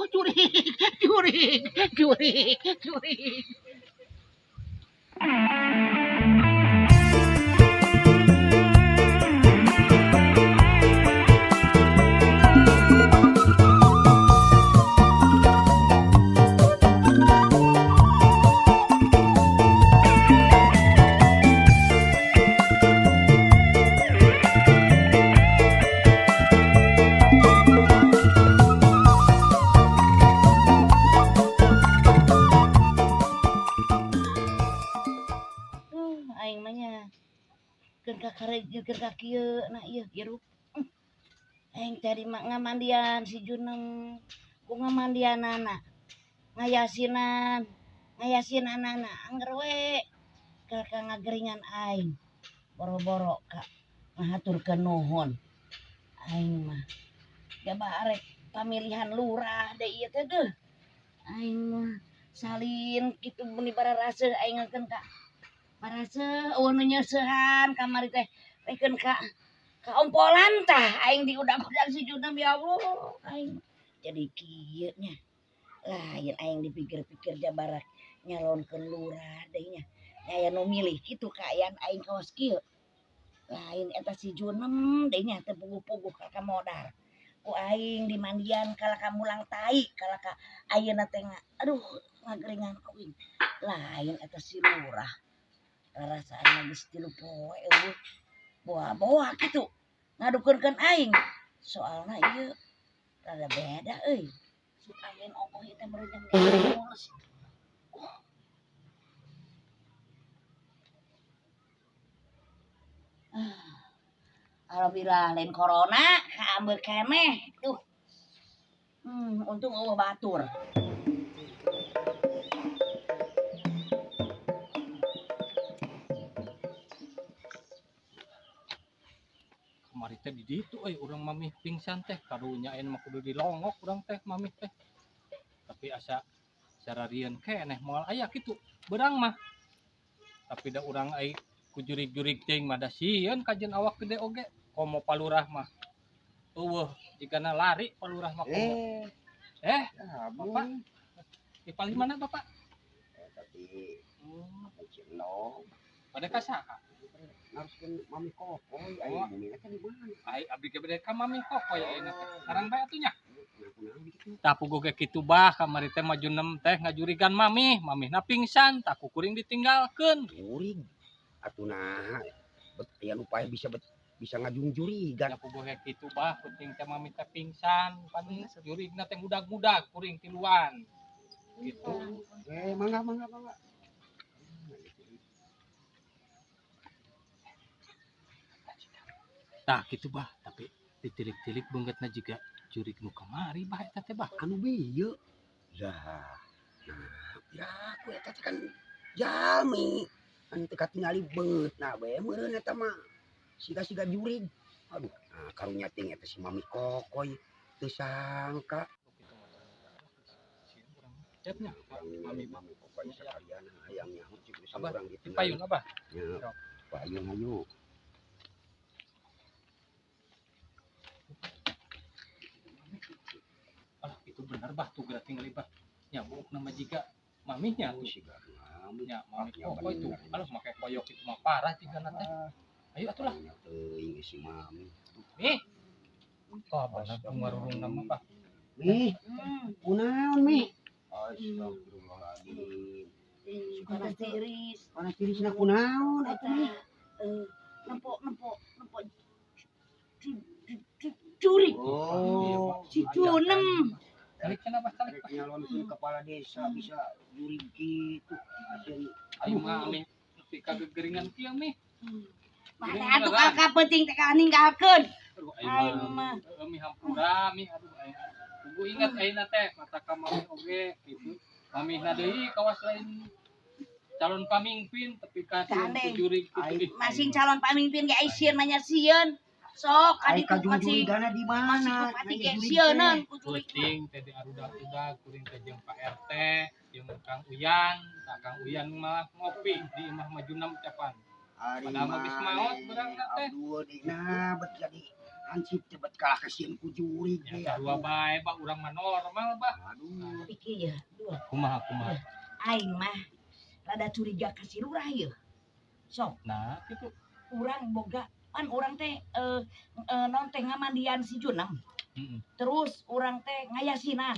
Jurig, jurig, jurig, jurig. Aing mah nya keun kakareg jeung keur ka kieu na ieu hirup. Aing teh di ngamandian si Junem ku ngamandianana ngayasinan ngayasinanana angger we ka ngageringan aing boro-boro ka ngahaturkeun nuhun aing mah jaba arek pamilihan lurah deui ieu teh deuh aing mah salin kitu meuni bararaseuh aing ngekeun ka baraseuh eueuh nu nyeuseuhan kamari teh reken ka kaompolan tah aing diudag-udag si Junem ya Allah aing jadi kieu nya lain aing dipikir-pikir jabarak nyalonkeun lurah deui nya aya nu milih kitu kaayaan aing kawas kieu lain eta si Junem deui nya teu puguh-puguh ka modar ku aing dimandian kalah ka mulang tai kalah ka ayeuna teh aduh ngageringan aing lain eta si lurah rarasaan geus 3 poe eueuh boa-boa kitu ngadukeunkeun aing soalna ieu rada beda euy si aing ongkoh ieu teh meureun mules. Alhamdulillah lain corona kaambeuk keneh tuh. Untung eueuh batur. Kamari teh di ditu euy urang mamih pingsan teh karunya ayeuna mah kudu dilongok urang teh mamih teh. Tapi asa sararieun keneh moal aya kitu beurang mah. Tapi da urang ai ku jurig-jurig teuing mah da sieun kajeun awak gede oge komo palurah mah. Eueuh jigana lari palurah mah komo. Ya, Bapak. Di paling mana Bapak? Tapi Cino. Pada ka saha? Naruskeun Mami Kokoy, ai bumi teh di mana? Ai abdi ge bade ka Mami Kokoy ayeuna teh. Sareng bae atuh nya. Tah puguh ge kitu bah kamari teh maju nem teh ngajurigan mami, mamihna pingsan, tah ku kuring ditinggalkeun. Jurig. Atuh naha bet aya nu paeh bisa bet bisa ngajungjurigan. Ya puguh ge kitu bah, penting teh mami teh pingsan, pan jurigna teh mudag-mudag kuring tiluan. Gitu. Mangga mangga mangga. Tah kitu bah, tapi ditilik-tilik beungeutna jiga jurig nu kamari bah eta teh bah. Anu bieu. Lah. Nah, ya ku eta teh kan jalmi. Anu teu katingali beungeutna bae meureun eta mah. Siga-siga jurig. Aduh, nah karunya teh eta si Mami Kokoy teu sangka. Cepnya, Mami Mami Kokoy sakalian hayang nyaho cik geus Abah, urang ditinggali. Payun abah. Ya. Payun hayu. Alah, itu bener bah tuh geura tinggali bah. Nya buuk nama jiga mamihnya tuh. Siga mami. Nya mami Ya, Kokoy tuh. bener. Alah make koyok itu mah parah jigana teh. Ayo atulah. Nya teuing si mami. Nih. Oh, bener tuh ngarurung nama bah. Mi, kunaon mi? Astagfirullahaladzim. Panas tiris. Panas tirisna kunaon atuh mi? Nempo nempo nempo jurig. Oh, Si Junem. Calik cenah bah, calik bah. Nyalonkeun kepala desa bisa jurig kitu. Aseun Ayo mah mi nepi ka gegeringan kieu mi. Mana atuh ka penting teh ka ninggalkeun. Aduh, Aing mah. Heeh, mi hampura mi aduh aing. Kudu ingat ayeuna teh mata ka mami oge kitu. Mamihna deui kawas lain calon pamimpin tapi ka Gandeng. jurig kitu. Masing calon pamimpin ge ai sieun mah nya sieun. Sok Ai ka ditu masing kajungjurigana di masing mana? bupati ge sieuneun ku jurig. Penting teh di arudag-udag kuring teh jeung Pak RT jeung Kang Uyan. Tah Kang Uyan mah ngopi di imah Majunam capan. Ari Padahal mah geus maot beurangna teh. Aduh, dina bet jadi Hansip teh bet kalah kasieun ku jurig ge. Ya dua bae bah urang mah normal bah. Aduh. Tapi kieu ya, dua. Kumaha kumaha. Aing mah rada curiga ka si lurah ieu. Sok. Nah, kitu. Urang boga pan urang teh naon teh ngamandian si Junem. Terus urang teh ngayasinan.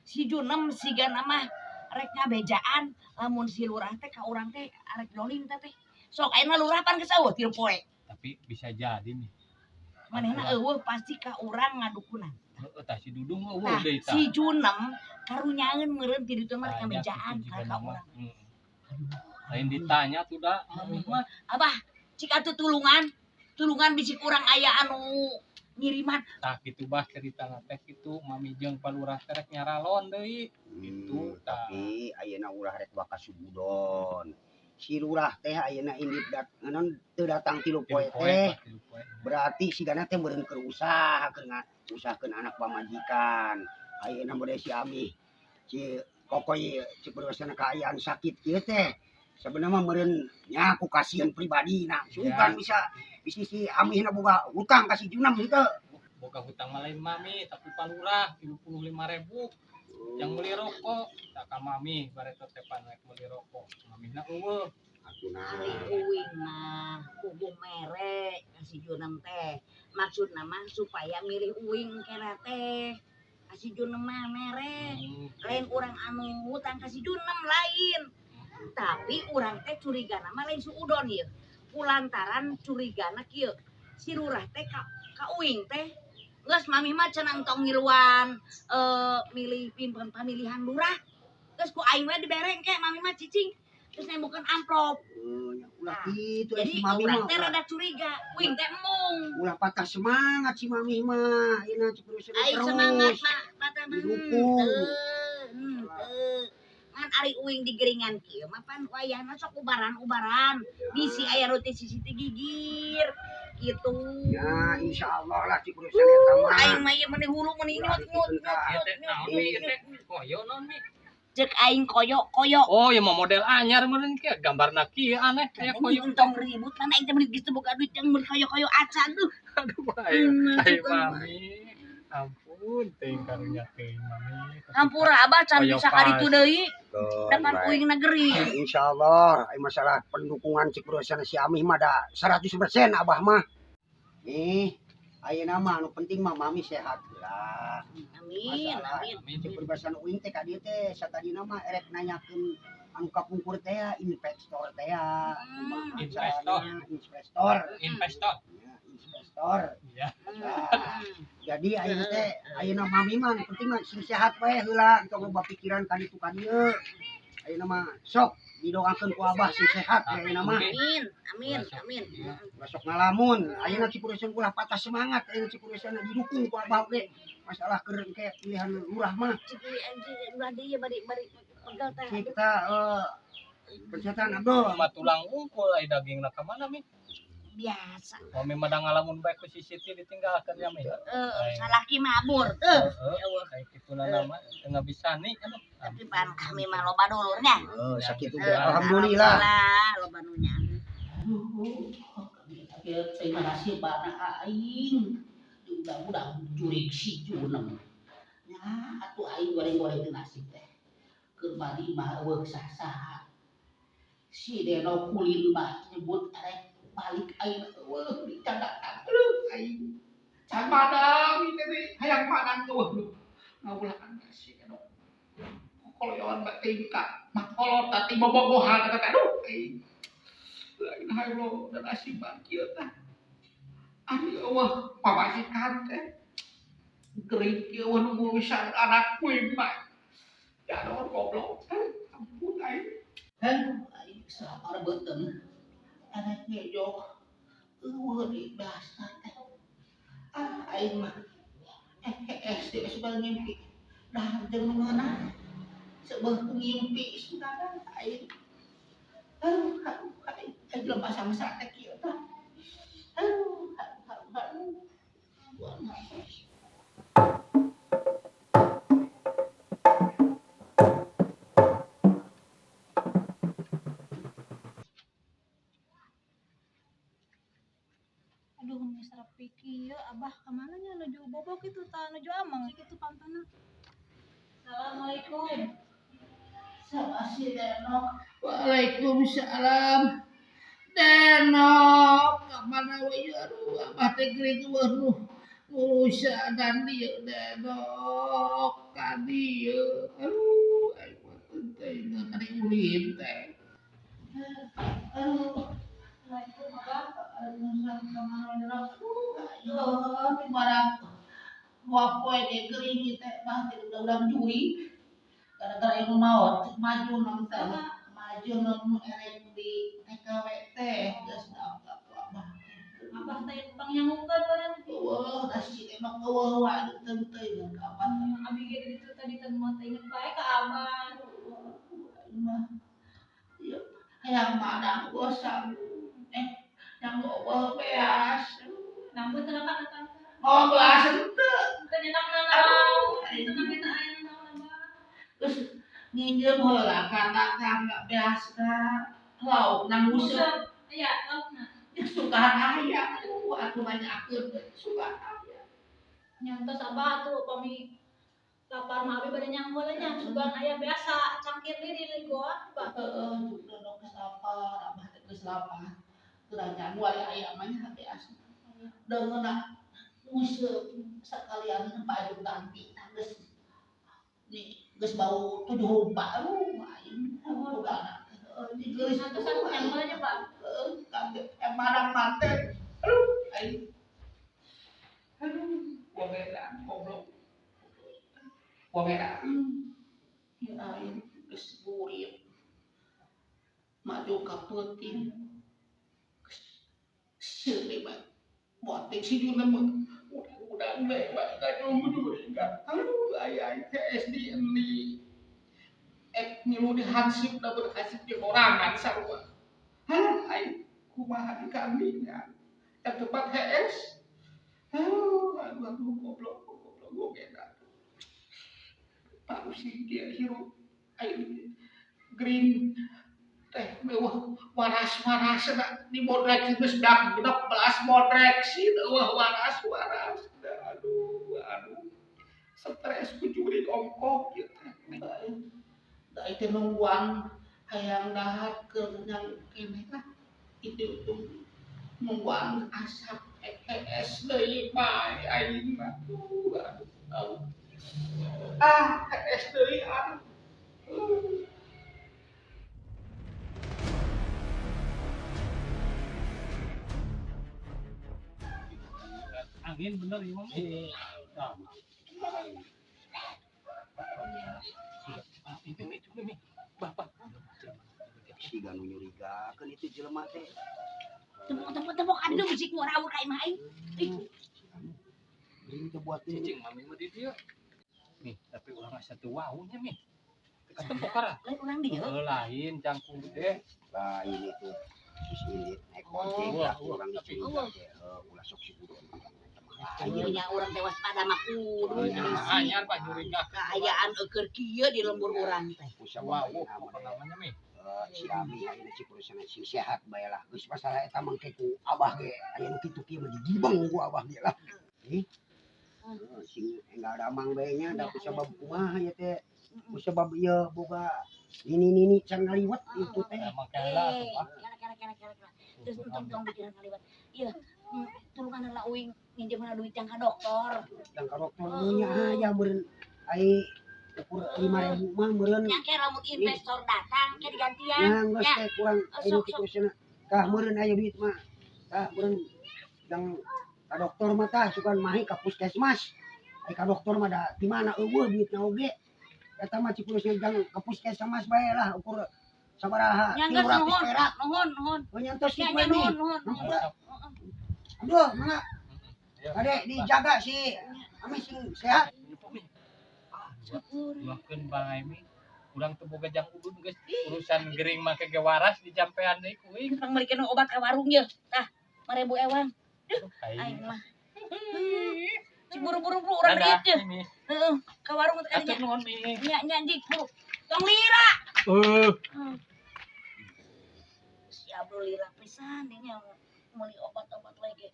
Si Junem sigana mah rek ngabejaan lamun si lurah teh ka urang teh arek dolim teh. Sok ayeuna lurah pan geus eueuh 3 poe. Tapi bisa jadi nih. Manehna eueuh pasti ka urang ngadukunan. Heeh tah si Dudung eueuh deui tah. Si Junem karunyaeun meureun ti ditu mah rek ngabejaan ka urang. Lain ditanya tuh da mami mah. Abah, cik atuh tulungan. Tulungan bisi kurang aya anu ngiriman. Tah kitu bah ceritana teh kitu mami jeung Pa Lurah teh rek nyaralon deui. Kitu tah. Tapi ayeuna ulah rek waka subudon. Si lurah teh ayeuna indit naon teu datang 3 poe teh. Berarti sigana teh meureun keur usaha keur usahakeun anak pamajikan. Ayeuna bade si Amih si Kokoy cik berwasana kaayaan sakit kieu teh. Sebenarnya meureun nya ku kasihan pribadi nah sugan bisa bisi si Amihna boga hutang ka si Junam henteu. Boga hutang mah lain mami tapi Pa Lurah 35.000. Yang beli rokok tak ka mami bareto teh pan rek meuli rokok. Mamihna eueuh. Atuh ari uing mah kudu mere ka si Junam teh. Maksudna mah supaya milih uing kena teh. Ka si Junam mah mere. Lain urang anu hutang ka si Junam lain. Tapi urang teh curigana mah lain suudon ieu. Kulantaran curigana kieu. Si lurah teh ka uing teh geus mami mah cenah entong ngiluan milih pimpin pamilihan lurah. Geus ku aing we dibere engke mami mah cicing terus nembokeun amplop. Ulah kitu jadi si mami urang mah. Teh rada curiga, uing teh embung. Ulah patah semangat si mami mah. Ayeuna cik terus. Aing semangat mah patah didukung. Henteu. Ngan ari uing digeringan kieu mah pan wayahna sok ubaran-ubaran. Bisi aya nu teh sisi teh gigir. Gitu. Ya insyaallah lah cik urusan eta mah. Aing mah ieu meuni hulu meuni nyut nyut nyut. Koyo naon mi? Cek aing koyo-koyo. Oh, ieu mah model anyar meureun kieu gambarna kieu aneh aya koyo. Entong ribut mana aing teh meuni geus teu boga duit yang meuli koyo-koyo acan duh. Aduh aing mami. Ampun teuing karunya teuing mami. Hampura abah can bisa ka ditu deui. Depan uing negeri. Insyaallah ai masalah pendukungan cik urusan si Amih mah da 100% abah mah. Nih, ayeuna mah anu penting mah mami sehat lah. Amin, amin. Cik perbasan uing teh ka dieu teh satadina mah erek nanyakeun anu kapungkur teh investor teh. Investor. Investor. Investor. Investor. Iya. Jadi ayeuna teh ayeuna mami mah penting mah sing sehat we heula entong loba pikiran ka ditu ka dieu. Ayeuna mah sok didoakeun ku abah sing sehat we ayeuna mah. Amin, amin, amin. Ulah sok ngalamun. Ayeuna Cipuresan ulah patah semangat, ayeuna Cipuresan didukung ku abah oge. Masalah keur engke pilihan lurah mah. Cik ulah deui bari bari pegel teh. Kita persetan Abdul mah tulang unggul ai dagingna ka mana mi? Biasa. Mami mah da ngalamun bae ku si Siti ditinggalkeun ya mi. Salaki mabur teu. Heeh, kitu na mah teu ngabisa nih aduh. Tapi pan kami mah loba dulurnya. Heeh, sakitu ge alhamdulillah. Loba nu nya. Aduh, terima kasih bana aing. Udah-udah jurig si Junem. Nya atuh aing goreng-goreng teu nasib teh. Keur bari mah eueuh sah-saha. Si Deno kulin mah nyebut arek balik aing eueuh dicandakan aduh aing can madang ieu teh hayang madang eueuh ngabulakan si Deno koloyon bae tingkah makolot teh bobogohan eta teh aduh aing lain hayo dan asiban kieu tah ari eueuh pamajikan teh gering kieu eueuh nu ngurusan anak kuing mah jadon goblok ampun aing aing sabar beuteung anak ngejo eueuh di dasar teh ah aing mah SD sebab ngimpi dah jeung nu ngeunah sebab ngimpi sunana aing aduh aduh aing jelema samsa teh kieu tah aduh aduh aduh Aduh, geus rapi kieu abah. Assalamualaikum. Sama si Denok. Waalaikumsalam. Denok, kamana we ieu aduh abah teh geuring eueuh ngurusan dan dieu Denok ka dieu. Aduh, aing mah teu tadi ulin teh. Aduh. Assalamualaikum, Abah. Waalaikumsalam kamana we Denok. Aduh, ayo barang moal poe ge geuring teh mah teh udah juri. Gara-gara ilmu maot maju nang teh. Maju nu erek di TKW teh geus daftar ku abah. Abah teh pangyangukeun barang. Eueuh da si emang eueuh wae teu teuing ka abah. Abi ge di ditu tadi teh moal teh inget bae ka abah. Mah. Ieu hayang madang bosan. Yang eueuh beas. Namun teu kan akang. Oh, beas henteu. Teu nyenak nanaon. Itu nami teh aya nanaon abah. Terus nginjem heula ka tetangga beas ka lauk nang nguseup. Aya laukna. Sukaan aya, aduh atuh nanyakeun sukaan aya. Nyantos abah atuh upami lapar mah abi bade nyanggo nya sugan aya biasa cangkir deui di goa abah. Heeh, juk geus lapar, abah teh geus lapar. Geura nyamu aya aya mah nya beas. Deungeunna nguseup sakalian baju ganti geus ni geus bau 7 rupa aduh aing bogana. Heeh, geus Nyantos atuh nyanggo nya Pak. Heeh, kaget madang mate. Aduh aing. Aduh, wong goblok. Wong edan. Ieu aing geus burit. Maju ka peuting. Seuri bae. Boting si Juna mah udah-udah bae bae kanyung-nyuringan. Aduh aya aing teh SD endi. Ek ngilu di hansip da berhansip di korangan sarua. Aduh aing kumaha di kambingan. Yang tempat HS. Aduh, aduh, aduh, goblok, goblok, goblok, edan. Parusi dia hirup aing green teh mewah waras-waras na di bodrek geus dak genep belas bodrek sih eueuh waras-waras. Aduh, aduh. Stres ku jurig ongkoh ieu teh. Da ieu nungguan hayang dahar keur nyang keneh lah. Itu tuh nungguan asap ES deui bae aing mah. Aduh, aduh, aduh. Ah, ES deui ah. Angin bener ieu mah. Nah. Ini Bapak. Siga nu nyurigakeun itu jelema teh. Tepok-tepok aduh musik ngawur ka imah aing. Ih. Gering teh buat cicing mami mah di dieu. Nih, tapi urang asa teu wau nya mi. Katempok kara. Lain urang dieu. Heuh lain jangkung gede. Lain itu. Si indit naik bonceng lah urang dicuriga teh. Ulah sok si kudu. Ieu nya urang teh waspada mah kudu. Anyar Pak nyuriga. Kaayaan eueur kieu di lembur urang teh. Wau pokona mah mi. Si Ami ayeuna si kurusana sing sehat bae lah. Geus masalah eta mah ku abah ge aya nu kitu kieu mah digibeng ku abah ge lah. Sing enggal damang bae nya da ku sabab kumaha ieu teh. Ku sabab ieu boga nini-nini can ngaliwet itu teh. Damang heula atuh Pak. Kala kala. Terus entong bikiran ngaliwet. Ieu tulungan heula uing nginjem duit yang ka dokter. Yang ka dokter nya aya meureun ai ukur 5.000 mah meureun. Nya ke lamun investor datang ke digantian. Nya geus teh kurang anu kitu cenah. Tah meureun aya duit mah. Tah meureun yang ka dokter mah tah sugan mahi ka puskesmas. Ai ka dokter mah da di mana eueuh duitna oge. Eta mah cipulus jang ka puskesmas bae lah ukur sabaraha 300 perak. Nuhun nuhun. Oh nyantos kitu we nuhun nuhun. Aduh mangga. Ade dijaga si Ami sing sehat. Luahkeun bae mi. Urang teu boga jang udun geus urusan gering make ge waras dijampean deui ku uing. Pang meulikeun obat ka warung ye. Tah, 5.000 ewang. Duh, aing mah. Ci buru-buru urang dieu teh. Heeh, ka warung teh kadinya. Nuhun mi. Nya nya jik buru. Tong lira. Heuh. Si Abdul lira pisan nya meuli obat-obat we ge.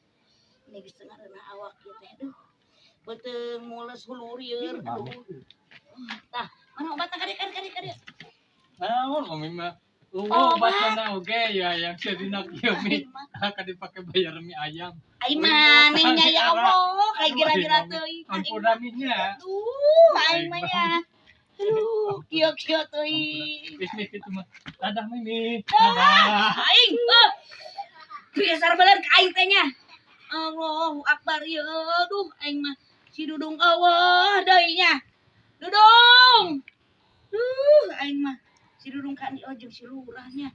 Ini geus teu ngareunah awak ieu teh. Duh. Beuteung mules hulur ieu. Aduh. Tah, Mana obatna kadieu kadieu kadieu. Naon mami mah? Obatna oge ya yang sedina kieu mi. Ka dipake bayar mie ayam. Ai manehnya ya Allah, kayak gira-gira teuing. Ampura nya. Aduh, aing mah nya. Aduh, kieu-kieu teuing. Geus kitu mah. Dadah mimi. Dadah. Aing. Biasa beler ka aing teh nya. Allahu Akbar ya. Aduh, aing mah si Dudung eueuh deui nya. Dudung. Duh, aing mah si Dudung kan di ojek si lurahnya.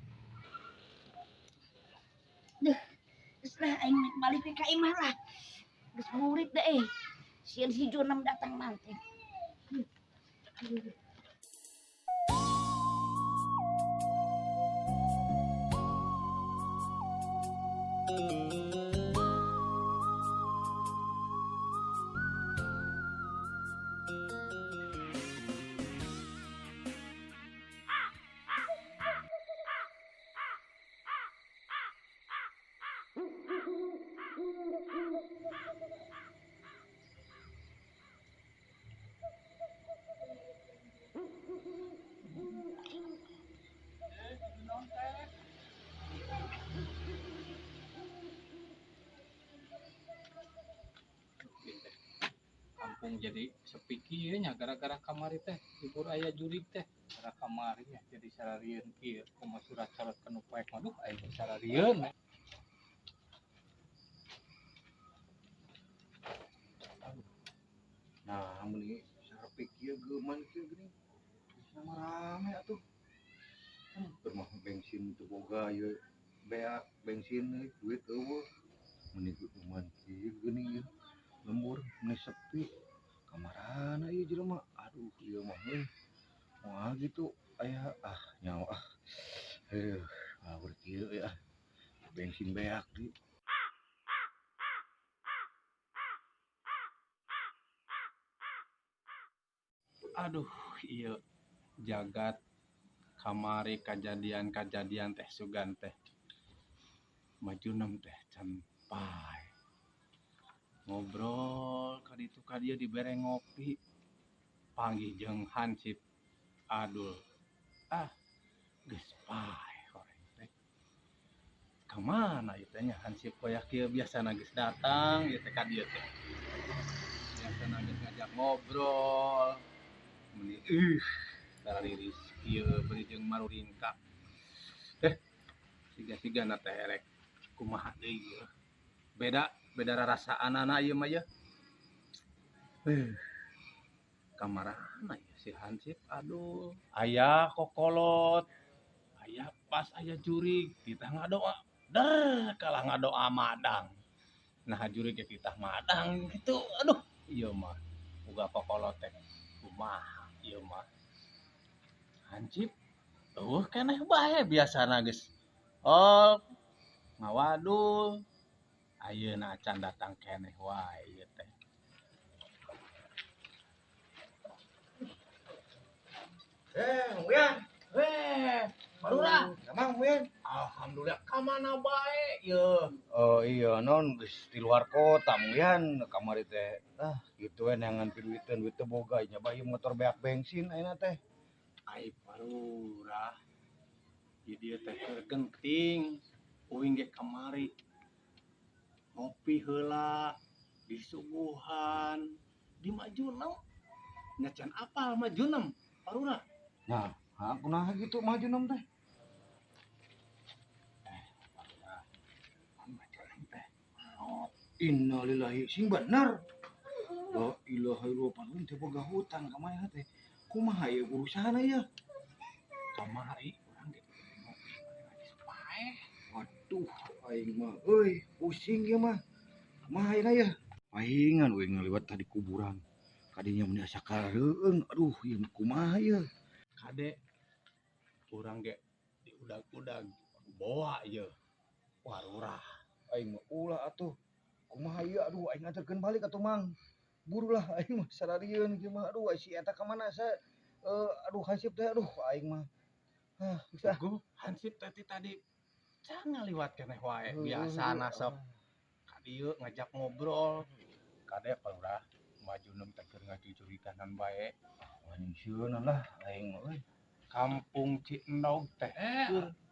Duh, geus lah aing mah balik ka imah lah. Geus murid deh. Sieun si Junam datang nanti. Kampung jadi sepi kieu nya gara-gara kamari teh libur aya jurig teh gara kamari nya jadi sararieun kieu kumaha surat carot kanu poek maduh aing sararieun. Nah, mun sarepi kieu geuman kieu geuning sama rame atuh. Keur mah bensin teu boga ieu beak bensin duit eueuh. Mun geuman kieu geuning ieu lembur meni sepi kamarana ieu jelema aduh ieu mah euy moal gitu aya ah nyawa ah heuh ngawur kieu euy ah bensin beak deui. Aduh ieu jagat kamari kajadian-kajadian teh sugan teh Majunem teh can pae ngobrol kaditu kadieu dibere ngopi panggih jeung hansip adul ah geus pae horeng teh ka mana ieu teh nya hansip koyak kieu biasana geus datang ieu teh ka dieu teh biasana geus ngajak ngobrol meni darariris kieu bari jeung maruringkak siga-sigana teh erek kumaha deui ieu beda beda rarasaanana ieu mah ye. Kamarana ieu si hansip aduh aya kokolot aya pas aya jurig titah ngadoa der kalah ngadoa madang nah jurig ge titah madang gitu aduh ieu mah uga kokolot teh kumaha ieu mah hansip eueuh keneh bae biasana geus oh ngawadul ayeuna acan datang keneh wae ieu teh. Uyan. Barura. Kamang Uyan. Alhamdulillah ka mana bae ieu. Oh iya non geus di luar kota Uyan kamari teh. Ah kitu we neangan piduiteun duit teu boga nya bae motor beak bensin ayeuna teh. Ai barura. Di dieu teh keur genting uing ge kamari. Ngopi heula disuguhan di Majunem nya can apal Majunem parura. Nah, kunaha gitu Majunem teh? Parura. Majunem teh. Innalillahi sing bener. La ilaha illallah parun teh boga hutang ka manehna teh. Kumaha ieu urusanna ieu? Kamari urang ge ngopi geus paeh. Waduh, aing mah euy, pusing ieu mah. Kumaha ayeuna ye? Pahingan euy ngaliwat tadi kuburan. Kadinya mun asa kareueung, aduh ieu kumaha ieu? Kade urang ge diudag-udag boa ieu. Warurah. Aing mah ulah atuh. Kumaha ieu aduh aing anterkeun balik atuh Mang. Burulah aing mah sararieun kieu mah aduh si eta ka mana sa aduh hansip teh aduh aing mah. Ah, geus ah. Hansip teh tadi can ngaliwat keneh wae biasana sok ka dieu ngajak ngobrol kade parurah Majunem teh keur ngajujuriganan bae. Anjing sieun lah aing mah euy. Kampung Ciendog teh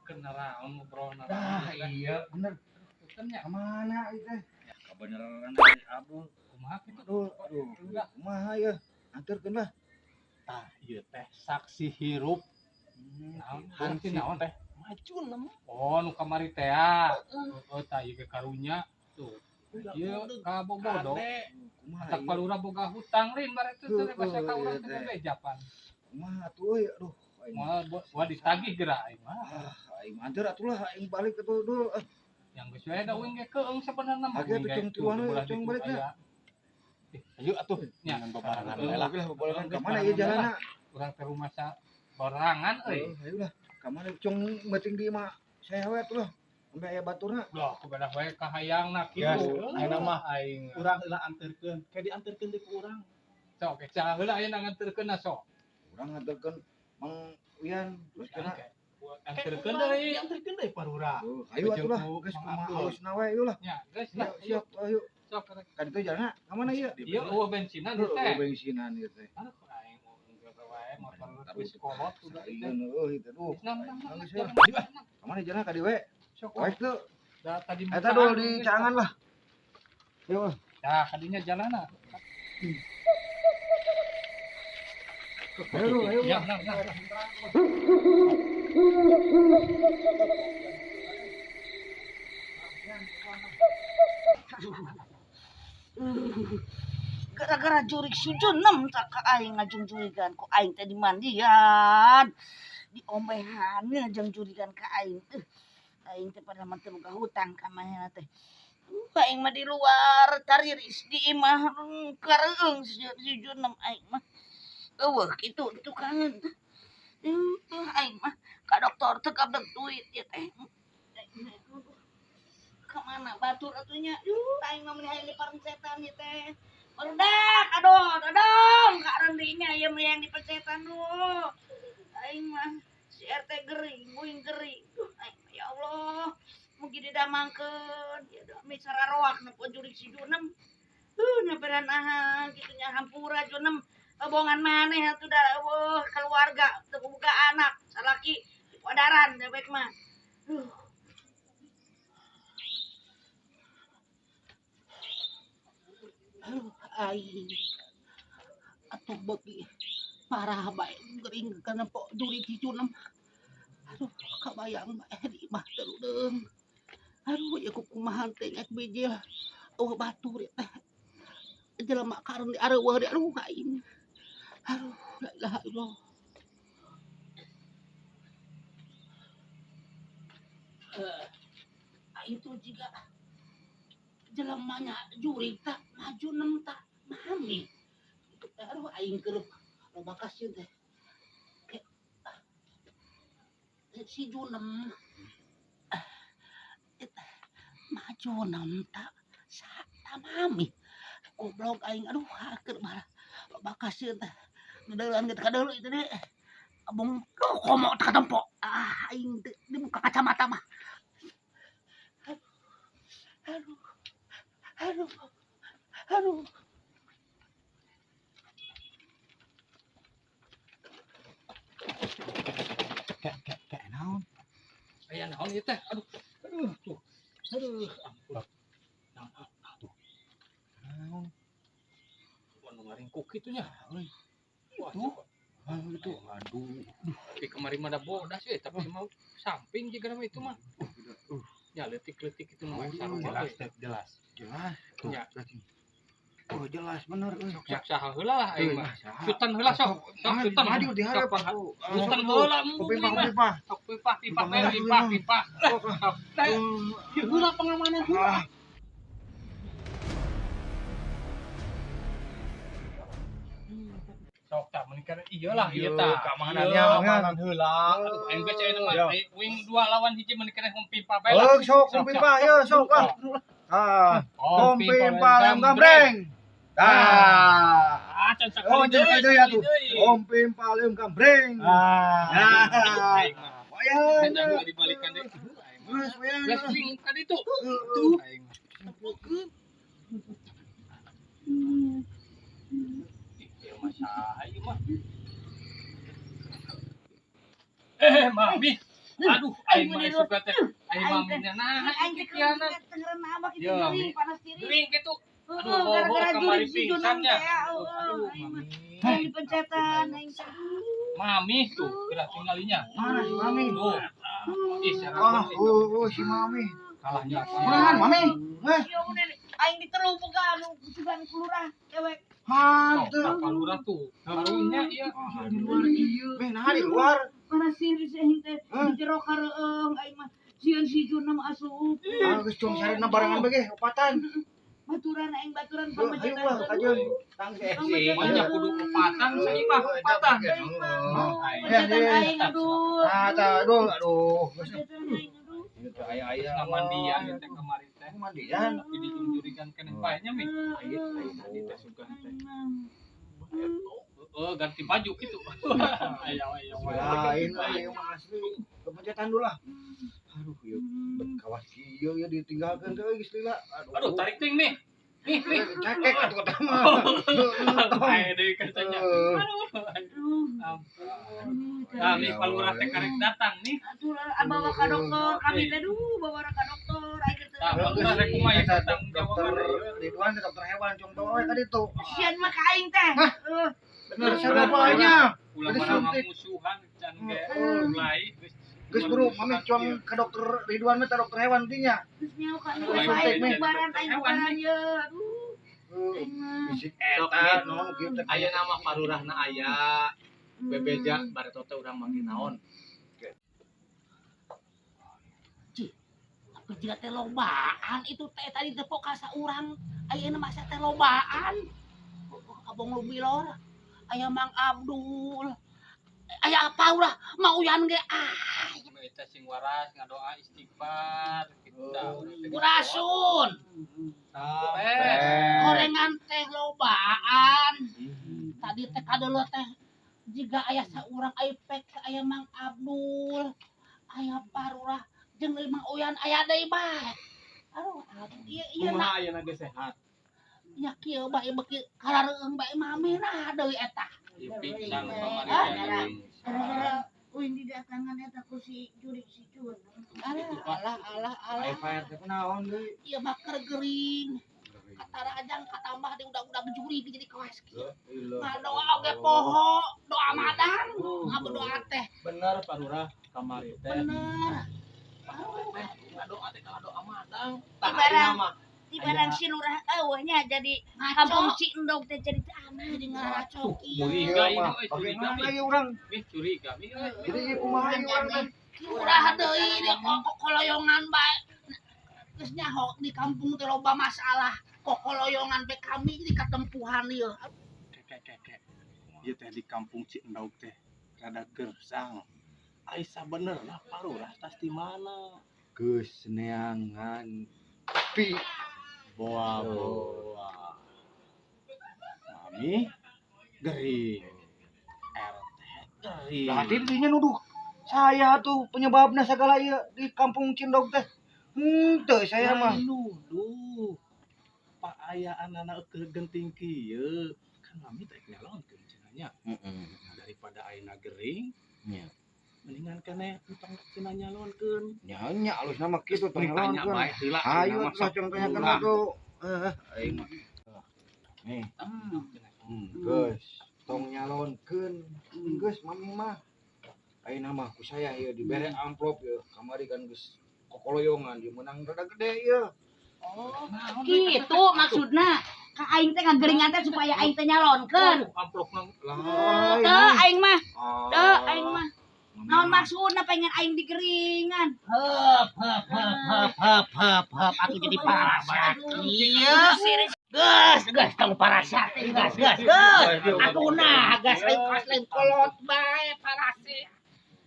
Keur naraon ngobrol Dah naraon. iya bener. Punten nya. Ka mana ieu teh? Kabeneran Abdul. Kumaha kitu? Aduh, aduh. Kumaha ya? Anterkeun lah. Tah ieu teh saksi hirup Naon? Hansip Naon? teh Majunem. Oh, nu kamari teh ah. Heeh, tah ieu ge karunya. Tuh. Ieu ka Bobodo. Kumaha Atak ieu? palura boga hutang lain bare teh teh basa ka urang Heueuh, teh teh. bebejapan. Kumaha atuh euy? Aduh. Aing Moal moal ditagih geura aing mah. ah, aing anter atuh lah aing balik atuh dul. Ah, Yang geus we da uing ge keung sabenerna mah. Age Uing atuh ge cung tiluan tuh we, belah cung ditu balik nya. aya. Ayo atuh Nya. ngan babarengan Heeh. we lah. Oke lah, babarengan Geus ka mana ieu barengan we jalanna? Urang teh rumah barengan euy. Heuh, ayo lah. Ka mana cung meuting di imah saya we atuh lah. Sampai aya baturna. Loh, kebelah wae kahayangna Gas, kitu. ayeuna mah aing. Urang heula anterkeun, kayak dianterkeun deui ku urang. Sok saha heula ayeuna nganterkeun sok. Urang nganterkeun Mang Wian terus kena. Anterkeun deui. Dianterkeun deui parura. Heuh, ayo atuh lah. Geus Mang kumaha Abdul. halusna we ayo lah. Nya, geus lah. Siap, siap ayo. Sok kerek. Ka ditu jalanna ka mana ieu? Ieu eueuh bensinan Heuh, teh. bensinan ieu teh. Aduh, aing mau geus wae motor geus kolot udah Iya, teh. heuh ieu teh. Duh. Geus nam nam nam. Geus, jalan, ya. jalan, nam. Ka mana jalanna ka dieu we? Sok. Wae teu. Da tadi Eta dul di Caangan lah. Ayo. ah. Nah, kadinya jalanna. Ayo, ayo. Ya, nah, nah. Gara-gara jurik sujunem tak ka aing ngajung jurigan ku aing teh dimandian. Diombehan jeung jurigan ka aing. Aing teh padahal mah teu boga hutang ka manehna teh. Aing mah di luar tariris di imah kareueung si Junem aing mah. Eueuh kitu tukangeun. Aing mah ka dokter teu kabeg duit ieu teh. Ka mana batur atuh nya? Aing mah meuni hayang diparencetan ieu teh. Barudak aduh dodong ka rendinya ieu mah yang dipencetan duh. Aing mah si RT gering, uing gering. Duh, aing mah ya Allah. Mugi didamangkeun ieu doa mi sararoak nempo jurik si Junem. Nyamperan aha kitu nya hampura Junem. Hobongan maneh atuh da eueuh keluarga teu boga anak salaki dipadaran dewek mah. Duh. Aduh, aing. Atuh beuki parah bae gering kana po jurig si Junem. Aduh, kabayang bae di imah teh ludeung. Aduh, ieu kumaha teh ek bijil. Eueuh batur ieu teh. Jelema kareun di areueuh di aduh aing. Aduh, la ilaha illallah. Aing tuh jiga jelemanya jurig tak maju nem tak mami. Aduh aing keur loba kasieun teh. Si Junem maju nem tak sa ta mami. Goblok aing aduh keur marah loba kasieun teh. Deudeulan ge teh kadeuleu itu deh. Abong duh komo teh katempo. Ah aing teh dibuka kacamata mah. Aduh. Aduh. Aduh. Kek kek kek naon? Aya naon ieu teh? Aduh. Aduh, tuh. Aduh, ampun. Naon, naon, tuh. Naon? Wah, nu ngaringkuk kitu nya. Euy. Wah, Tuh. Ah, itu. Aduh. Tapi kemarin mah da bodas we, tapi mau samping jiga mah itu mah. Ya leutik-leutik itu mah sarua Jelas, we. teh, jelas. Jelas. Tuh, Ya. jelas. Oh, jelas bener euy. Sok sok saha heula lah aing mah. Saha? Sutan heula sok. Sok sutan. Maju diharap Sok, atuh. Sutan heula embung Pipa mah. pipa. Sok pipah pipah Pipa we, heula, pipah heula. pipah. Sok ah. Sok. Teh, ieu heula pengamanan heula. Ah. Sok tah meuni kana ieu lah ieu tah. Keamanannya, Ieu. keamanan heula. Aduh, aing geus ayeuna mah Yo. wing 2 lawan 1 meuni kana hom pipa bae lah. Oh, sok Sok, pipa ya sok ah. Ah, Hom kom pipa lem gambreng. Dah. Ah, can sakali Oh, deui, jadi deui atuh. sakali deui. Om pipa lem gambreng. Ah. Nah. Aing mah. Wayan. Jangan dibalikan deui. Aing mah. Geus wayan. Geus wing ka ditu. Tuh. Aing mah. Ih, ieu mah saha ieu mah? Mami. Aduh, aing mah suka teh. Aing mami nah, Aing teh kianan. Tengeran abah kitu Ya, gering Mi. panas diri. Gering kitu. Heeh, Aduh, oh, gara-gara kamari jurig si Junam pingsannya. teh. Heeh, Aduh, aing mah. mami. Aing dipencetan aing teh. Mami tuh, gerak tinggalinya. Mana si Mami? Tuh. Ih, Ah, sarang oh, si Mami. kalahnya. Kunaon Mami? Eh, Ya udah aing diterubuk anu sugan kelurah cewek. hantu. Oh, Pak Lurah tuh. Karunya ieu. Ah, di luar ieu. Meh naha di luar. Panas diri si aing teh Hah? di jero kareueung aing mah. Sieun si Junam asup. Ah, geus cung sarena barengan bae ge opatan. Baturan aing baturan Ayo pamajikan. lah kajeun. Tang si Pamajikan. Banyak kudu opatan, saimah opatan. Aing mah. Aing. Pencetan aing aduh. Ah, tah, aduh, aduh. Geus Pencetan aing aduh. ieu teh aya-aya Ngamandian ieu teh kamari teh. Mandian. Tapi dijungjurikan keneh bae nya mi. Aing aing tadi teh sugan teh. Heeh, ganti baju gitu. Ayo ayo. Lain lah ieu mah asli. Kepencetan dulu lah. Aduh, ieu bet kawas kieu ieu ditinggalkeun teh geus lila. Aduh, tarik ting nih. Nih, nih. Cekek atuh eta mah. Ayo deui kacanya. Heeh. Aduh. Aduh. Ampun. Nah, nih Pak Lurah teh karek datang nih. Aduh, lah, bawa ka dokter, kami teh duh bawa ka dokter aing teh. Tah, Pak Lurah rek kumaha ya tanggung Dokter jawaban. Ridwan teh dokter hewan cung tau we ka ditu. Kasihan mah ka aing teh. Heeh. Bener sarapanya. Ulah Jadi mana suntik. musuhan can ge Heeh. mulai geus Geus buru mami cuang ke dokter Ridwan mah teh dokter hewan dinya. Geus nyaho ka nu Aing aing teh bubaran aing hewan, bubaran ye. Aduh. Heuh, Aing mah. bisik eta naon kieu teh. Aya nama parurahna aya bebeja bareto teh urang manggih naon. Tapi jika teh lobaan itu teh tadi tepok ka saurang ayeuna masa teh lobaan. Abong Lubilor, aya Mang Abdul. Aya apa ulah mau uyan ge ah Eta sing waras ngadoa istighfar gitu. Kurasun. Sampai. Gorengan teh lobaan. Tadi teh kadeuleu teh jiga aya saurang aya pek aya Mang Abdul, aya Parurah jeung Mang Uyan aya deui bae. Aduh, aduh, ieu ieu na Kumaha ayeuna ge sehat? nya kieu bae beuki karareueung bae mami nah deui eta. Ieu pingsan kamari Ah. teh. Gara-gara uing didatangan eta ku si jurig si Jun. Alah alah alah alah. Aya Pak RT kunaon deui. Ieu mah keur gering. Katara ajang katambah di udah-udah jurig jadi kawas kieu. Ngadoa oge poho, doa madang, ngadoa teh. Bener parurah kamari teh. Bener. Parurah teh ngadoa teh ngadoa madang. Tah Ibarat. ayeuna mah Tibaran si lurah eueuh nya jadi kampung Ngaco. Cindog teh jadi teu aman. Jadi ngaraco kieu. Curiga Ieu ieu mah euy, curiga bagaimana mi. ieu urang? Ih, curiga mi euy. Jadi ieu kumaha ieu urang teh? Lurah deui dia kokoloyongan bae. Geus nyaho di kampung teh loba masalah. Kokoloyongan bae kami di katempuhan ieu. Kek kek kek. Ieu teh di kampung Cindog teh rada gersang. Ai sabenerna parurah tas di mana? Geus neangan pi Boa boa. Mami gering. RT gering. Berarti dinya nuduh saya tuh penyebabna segala ieu di kampung Cindog teh. Henteu saya mah. Lain nuduh. Pak aya anak keur genting kieu. Kan mami teh nyalonkeun cenah nya. Daripada ayeuna gering, Nya. mendingan keneh entong cenah nyalonkeun. Nya nya alusna mah kitu tong Mending tanya nyalonkeun. bae heula Ayo ayeuna mah atuh sok cong tanyakeun lurah. atuh. Aing mah. Nih, geus tong nyalonkeun. Geus mami mah. Ayeuna mah ku saya ieu dibere amplop ieu. Kamari kan geus kokoloyongan ieu menang rada gede ieu. Oh, Kitu maksudna ka aing teh ngageringan teh supaya aing teh nyalonkeun. Amplop nang Lain. Teu aing mah, Ah. teu aing mah. Mami Naon mah. maksudna pengen aing digeringan? Heup heup heup heup heup heup heup atuh jadi parasat kieu. Geus geus tong parasat teh geus geus geus. Atuh nah geus lain kos lain kolot bae parasat.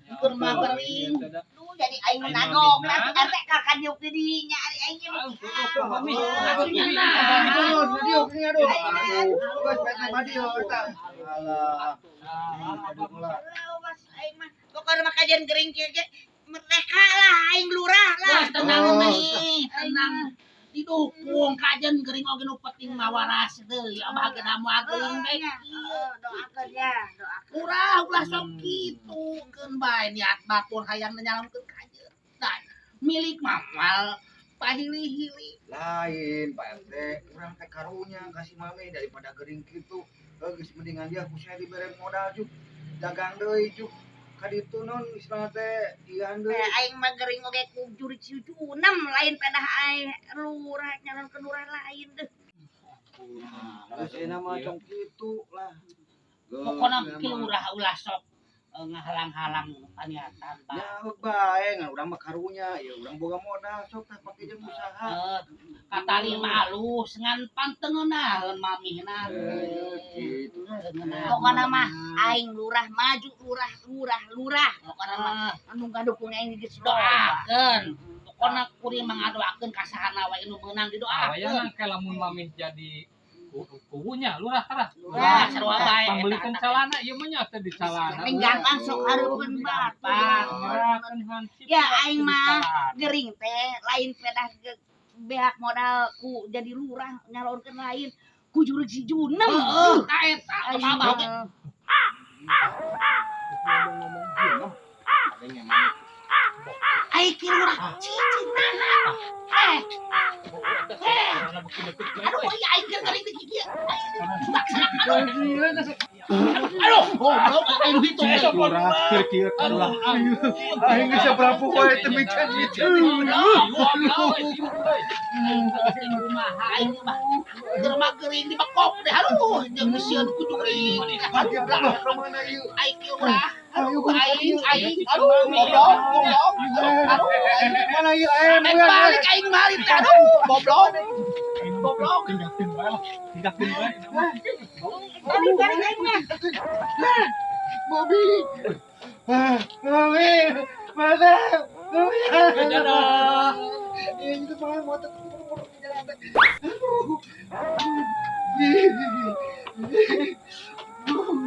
Keur mah gering. Duh, jadi aing menagok lah RT kakan diuk di dinya ari aing ge mah. Mami. Atuh nah. Aduh, diuk nih aduh. Aduh, geus pek mah dieu eta. Alah. Aduh lah. Awas aing mah. Pokokna mah kajian gering kieu ge merdeka lah aing lurah lah. Geus tenang Oh. nih, tenang. Didukung kajen gering oge nu penting mah waras deui, abah ge moal geuing bae. Heeh, doakeun ya, doakeun. Urah ulah sok kitu, keun bae niat batur hayang nyalonkeun kajen. Nah, milik mah moal pahili-hili. Lain Pak RT, urang teh karunya kasih mami daripada gering kitu. Heuh, geus mendingan dia ku saya dibere modal juk. Dagang deui juk. Ka ditu non istilahna teh ian deui. Eh, aing mah gering oge ku jurig si Junem, lain pedah aing lurah nyalonkeun lurah lain deh. Geus enak mah tong kitu lah. Pokona ki lurah ulah sok ngahalang-halang paniatan, Pak. Ya bae ngan urang mah karunya, ya urang boga modal sok tah pake jeung usaha. Katali mah alus ngan pantengeunaheun mamihna. Gitu. Pokona mah aing lurah maju, lurah lurah lurah. Pokona mah anu ngadukung aing geus loba. Doakeun. Pokona kuring mah ngadoakeun ka sahana wae nu meunang didoakeun. Awayana ke lamun mamih jadi kubunya lurah tah. Lurah sarua bae. Pambelikeun calana ieu mah nya teh di calana. Tapi gampang sok hareupeun batur. Ngerakeun hansip. Ya, aing mah gering teh lain pedah beak modal ku jadi lurah nyalonkeun lain ku jurig si Junem. Heeh, tah eta Aing abah oge. mah. Ngomong-ngomong Junem. Ada yang mana? Ai ki lurah cicing naha. Eh, aduh ieu aing keur gering di kieu. Aduh, aduh, goblok aing nu hitung. Lurah keur kieu lurah. Aing geus sabaraha poe teu miceun kitu. Kumaha aing mah keur mah gering dibekok deh, aduh jeung sieun ku jurig. Aduh, Ka mana ieu? aing ki lurah. Aduh, aing aing aduh goblok goblok. Aduh, Mana ieu eh aing balik aing balik teh, aduh goblok. Goblok. Tinggalkeun bae lah. Tinggalkeun bae. Balik balik aing mah. Mami. Ah, mami. Mana? Mami. Dadah. Ini tuh mah motor di jalan teh. Aduh. Aduh.